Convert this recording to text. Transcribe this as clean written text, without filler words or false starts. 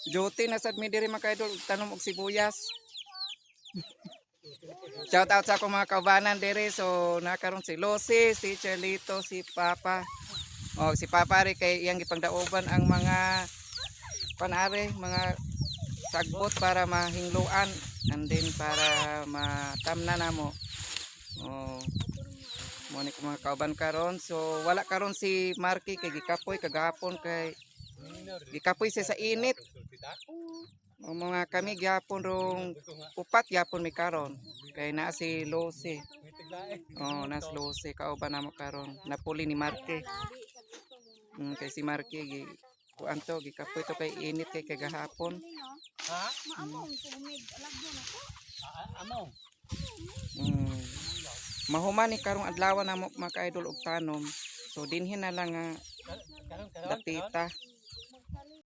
Duty na sad mi diri, mga ka-idol, og tanom og sibuyas. Shout out sa akong mga kaubanan diri. So nakaron si Lucy, si Charlito, si Papa. Oh, si Papa ri kay iyang gipangdaoban ang mga panare, mga sagbot para mahingluan and then para matamna namo. Oh. Mo ni ko mga kauban karon. So wala karon si Marky kay gikapoy kagahapon, kay gikapoy siya sa init. O mga kami gyapon rong upat gyapon mi karon. Kay naa si Lucy. Oh, nas Lucy kauban namo karon. Napuli ni Marky. Kay si Marky gi kuan to, gikapoy to kay init kay kagahapon. Ha? Maamong tumig alagyan ako. Among. Mahuman ni karong adlaw namo, mga ka-idol, og tanom. So dinhin na lang nga Karon karon. dapita.